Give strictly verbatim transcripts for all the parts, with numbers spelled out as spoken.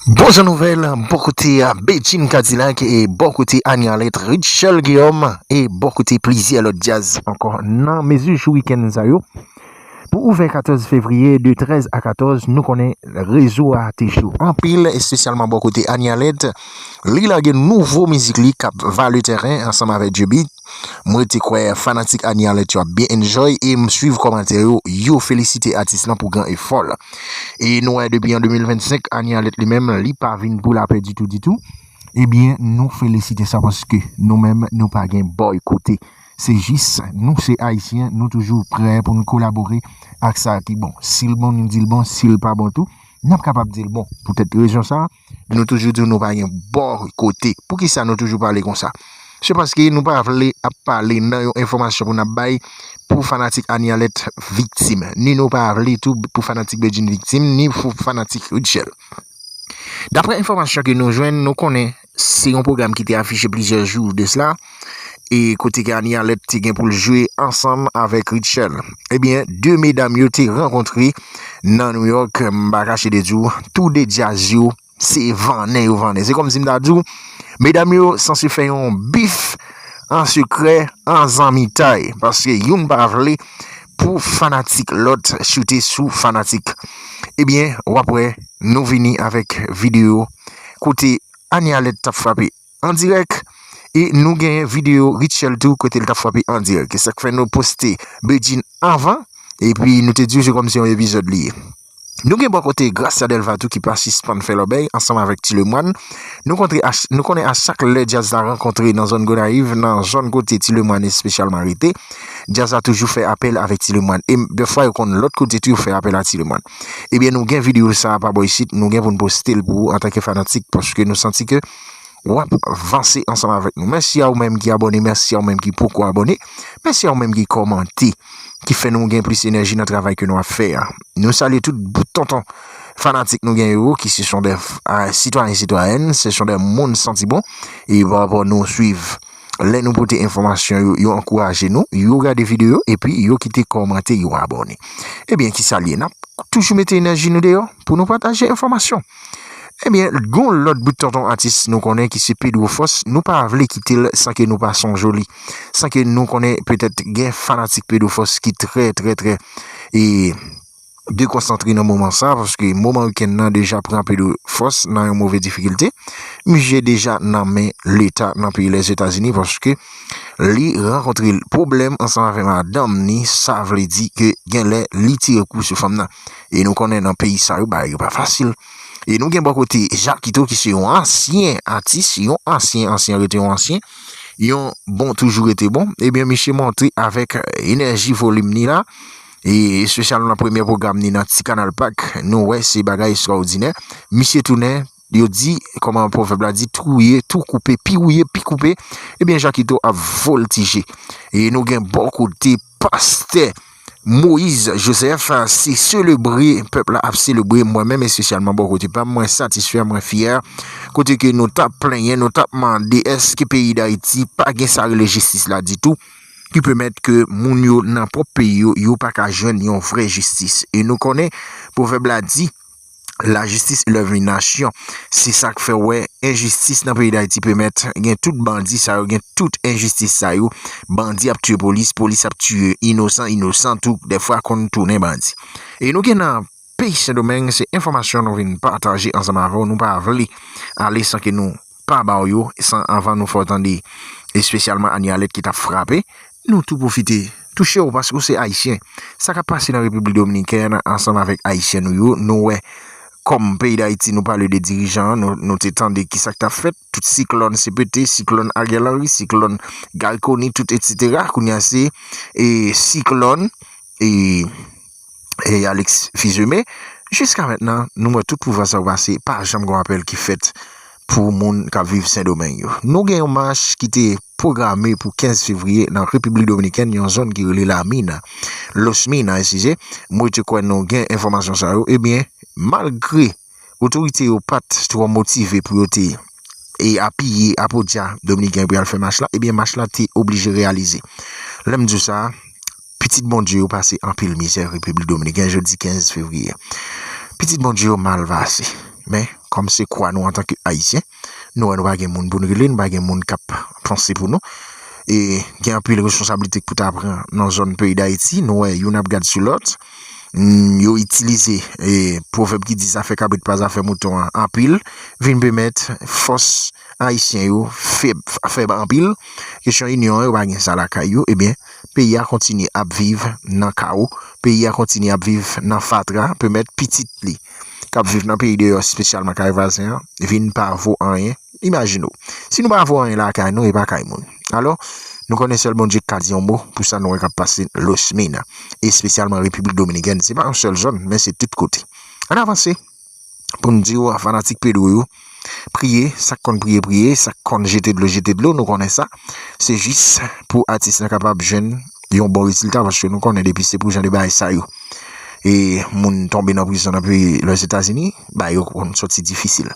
Bonjou nouvèl, bò kote a Bedjine Cadillac e bò kote Anialet Rutshelle Guillaume e bò kote plizyè lòt djaz ankò nan mezi jou wikenn sa yo. Pou ouvè katòz fevriye de trèz a katòz, nou konnen rezo a te cho anpil, espesyalman bò kote Anialet. Li lage nouvo mizik li k ap vale tèren ansanm avèk Djebit. Mwen te kwè fanatik Anialet yo ap byen enjoy e m swiv kòmantè yo, yo felisite atis lan pou gran efò l. E nou wè depi an de mil vennsenk, Anialet li menm, li pa vin pou lapè ditou, ditou. Ebyen, nou felisite sa paske nou menm, nou pa gen bòy kote. Se jis, nou se Ayisyen, nou toujou prè pou n kolabore ak sa ki bon. Si l bon, nou di l bon, si l pa bon tou, n ap kapab di l bon. Poutèt rezon sa, nou toujou di w nou pa gen bò kote. Poukisa nou toujou pale konsa? Se paske nou pa vle ap pale nan yon enfòmasyon pou n ap bay pou fanatik Anialet viktim. Ni nou pa vle tou pou fanatik Bedjine viktim, ni pou fanatik Rutshelle. Daprè enfòmasyon ke nou jwenn, nou konnen se yon pwogram ki te afiche plizyè jou de sla, e kote ke Anialet te gen pou l jwe ansanm avèk Rutshelle. Ebyen, de medam yo te rankontre nan New York, m pa kache de di w, tou de djaz yo, se vannen yo vannen. Se kòmsi m ta di w, medam yo sanse fè yon bif an sekrè, an zanmitay, paske youn pa vle pou fanatik lòt choute sou fanatik. Ebyen, w ap wè, nou vini avèk videyo kote Anialet t ap frape an dirèk, e nou genyen videyo Rutshelle tou kote l t ap frape an dirèk. E sa k fè nou poste Bedjine anvan, epi nou te di w se kòmsi yon epizòd li ye. Nou gen bò kote Gracia Delva tou ki pa sispann fè lòbèy ansanm avèk Ti Lemoine. Nou kontre a ch-, nou konnen a chak lè djaz la rankontre nan zòn Gonayiv, nan zòn kote Ti Lemoine espesyalman rete, djaz la toujou fè apèl avèk Ti Lemoine. E m-, dèfwa yo konn lòt kote tou yo fè apèl a Ti Lemoine. Ebyen, nou gen videyo sa a pa bò isit, nou gen pou n poste l pou ou antanke fanatik, paske nou santi ke w ap vanse ansanm avèk nou. Mèsi a ou menm ki abòne, mèsi a ou menm ki poko abòne, mèsi a ou menm ki kòmante, ki fè nou gen plis enèji nan travay ke nou ap fè a. Nou salye tout bout tonton fanatik nou gen yo, ki se son de, a, sitwayen, sitwayèn, se son de moun santi bon, e pa rapò nou swiv. Lè nou pote enfòmasyon yo, yo ankouraje nou, yo gade videyo, epi yo kite kòmante, yo abòne. Ebyen, ki salye, n ap toujou mete enèji nou deyò pou nou pataje enfòmasyon. Ebyen, gon lòt bout tonton atis nou konnen ki se Pedro Force, nou pa vle kite l san ke nou pa sonje li. San ke nou konnen petèt gen fanatik Pedro Force ki trè, trè, trè, e, dekonsantre nan moman sa, paske moman wikenn nan deja pran Pedro Force nan yon move difikilte. Misye deja nan men Leta nan peyi Lèzetazini, paske li rankontre pwoblèm ansanm avè madanm ni, sa vle di ke genlè li tire kou sou fanm nan. E nou konnen nan peyi sa yo, bagay yo pa fasil. E nou gen bò kote Jakito ki se yon ansyen atis, yon ansyen, ansyen rete yon ansyen, yon bon toujou rete bon. Ebyen, misye montre avèk enèji volim ni la, e espesyalman nan premye pwogram ni nan Ti Kanal Pak, nou wè se bagay estrawòdinè. Misye tounen, yo di, kòman pwovèb la di, twouye, twou koupe, pi wouye, pi koupe. Ebyen, Jakito ap voltije. E nou gen bò kote pastè Moïse Joseph, se selebre, pèp la ap selebre, mwen menm espesyalman bò kote pa m, mwen satisfè, mwen fyè, kote ke nou t ap plenyen, nou t ap mande èske peyi Dayiti pa gen sa rele jistis la ditou, ki pèmèt ke moun yo nan pwòp peyi yo, yo pa ka jwenn yon vrè jistis. E nou konnen, pwovèb la di, la justice élève une nation. Se sa k fè w wè enjistis nan peyi Dayiti pèmèt gen tout bandi sa yo, gen tout enjistis sa yo. Bandi ap tiye polis, polis ap tiye inosan, inosan tou dèfwa konn tounen bandi. E nou gen nan peyi Sendomeng, se enfòmasyon nou vin pataje ansanm avè w. Nou pa vle ale san ke nou pa ba w yo, san anvan nou fè w tande, espesyalman Anialet ki t ap frape. Nou tou pwofite touche w paske w se Ayisyen. Sa k ap pase nan Repiblik Dominikèn ansanm avèk Ayisyen nou yo, nou wè kòm peyi Dayiti, nou pale de dirijan an, nou, nou te tande ki sa k t ap fèt, tout siklòn C P T, siklòn Ariel Henry, siklòn Guy Conille, tout etsetera. Kounye a se, e, siklòn, e, e Alex Fils-Aimé. Jiska mentnan, nou wè tout pouvwa sa yo pase, pa janm gon apèl ki fèt pou moun k ap viv Sendomeng yo. Nou gen yon mach ki te pwograme pou kenz fevriye nan Repiblik Dominikèn, yon zòn ki rele La Mina, Los Mina, eskize. Mwen te kwè nou gen enfòmasyon sa yo. Ebyen, malgre otorite yo pa t twò motive pou yo te, e, apiye, apodya Dominiken pou y al fè mach la, ebyen, mach la te oblije reyalize. Lè m di w sa, pitit Bondye yo pase anpil mizè Repiblik Dominikèn jodi kenz fevriye. Pitit Bondye yo mal pase. Men, kòm se kwa nou antanke Ayisyen. Nou wè nou pa gen moun pou n rele, nou pa gen moun k ap panse pou nou. E gen anpil responsablite k pou ta pran nan zòn peyi Dayiti. Nou wè youn ap gad sou lòt. Yo itilize e, pwovèb ki di zafè kabrit pa zafè mouton an anpil, vin pèmèt fòs ayisyen yo fèb, fèb anpil. Kesyon inyon an, yo pa gen sa lakay yo. Ebyen, peyi a kontinye ap viv nan kawo. Peyi a kontinye ap viv nan fatra, pèmèt pitit li k ap viv nan peyi deyò, espesyalman kay vwazen an, vin pa vo anyen. Imajine w, si nou pa vo anyen lakay nou, e pa kay moun. Alò, nou konnen sèl Bondye k ka di yon mo pou sa nou wè k ap pase Losmina, espesyalman Repiblik Dominikèn. Se pa yon sèl zòn, men se tout kote. Ann avanse pou n di w, fanatik Pedro yo, priye, sa k konn priye, priye, sa k konn jete dlo, jete dlo, nou konnen sa. Se jis pou atis la kapab jwenn yon bon rezilta, paske nou konnen depi se pou jan de bagay sa yo, e moun tonbe nan prizon nan peyi Lèzetazini, bagay yo konn soti difisil.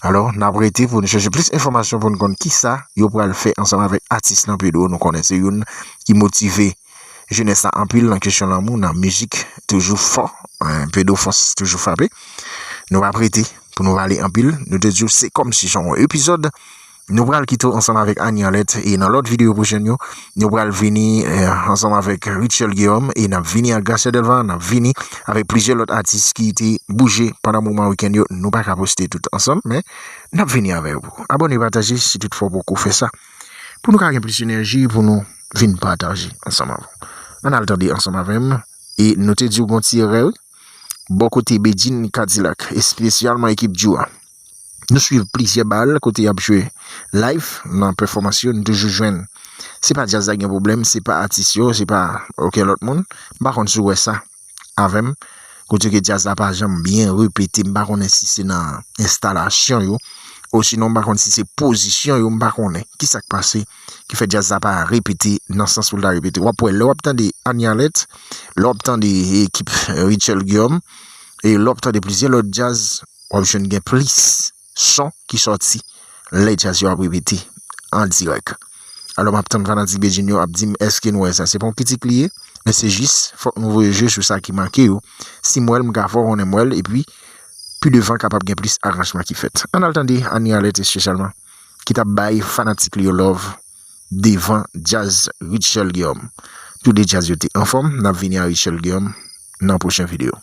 Alò, n ap rete pou n chèche plis enfòmasyon pou n konn kisa yo pral fè ansanm avèk atis lan Pedro. Nou konnen se youn ki motive jenès la anpil nan kesyon lanmou, nan mizik, toujou fò. Hein, Pedro Fòs toujou frape. Nou p ap rete pou nou pale anpil. Nou te di w se kòmsi se yon epizòd. Nou pral kite w ansanm avèk Annie Arlette e nan lòt videyo pwochèn yo, nou pral vini eh, ansanm avèk Rutshelle Guillaume e n ap vini ak Gracia Delva, n ap vini avèk plizyè lòt atis ki te bouje pandan moman wikenn yo. Nou pa ka poste tout ansanm, men n ap vini avè yo. Abòne, pataje si toutfwa w poko fè sa. Pou nou ka gen plis enèji, pou nou vin pataje ansanm avè w. Ann al tande ansanm avè m e nou te di w gon ti erè wi. Bò kote Bedjine Cadillac, espesyalman ekip Djou a. Nou swiv plizyè bal kote y ap jwe live nan pèfòmans yo, nou toujou jwenn. Se pa djaz la gen pwoblèm, se pa atis yo, se pa okenn lòt moun. M pa konn si w wè sa avè m. Kote ke djaz la pa janm byen repete, m pa konnen si se nan enstalasyon yo, osinon m pa konn si se pozisyon yo, m pa konnen kisa k pase ki fè djaz la pa repete nan sans pou l ta repete. W ap wè, lè w ap tande Annie Arlette, lè w ap tande ekip Rutshelle Guillaume, e lè w ap tande plizyè lòt djaz, w ap jwenn gen plis son ki sòti lè djaz yo ap repete an dirèk. Alò, m ap tann fanatik Bedjine yo ap di m èske nou wè sa. Se pa yon kritik li ye, men se jis, fòk nou voye je sou sa ki manke yo. Si m wè l, m ka fè w konnen m wè l, epi pi devan kapab gen plis aranjman ki fèt. Ann al tande Annie Arlette espesyalman, ki t ap bay fanatik li yo love devan djaz Rutshelle Guillaume. Tou de djaz yo te anfòm, n ap vini a Rutshelle Guillaume nan pwochen videyo.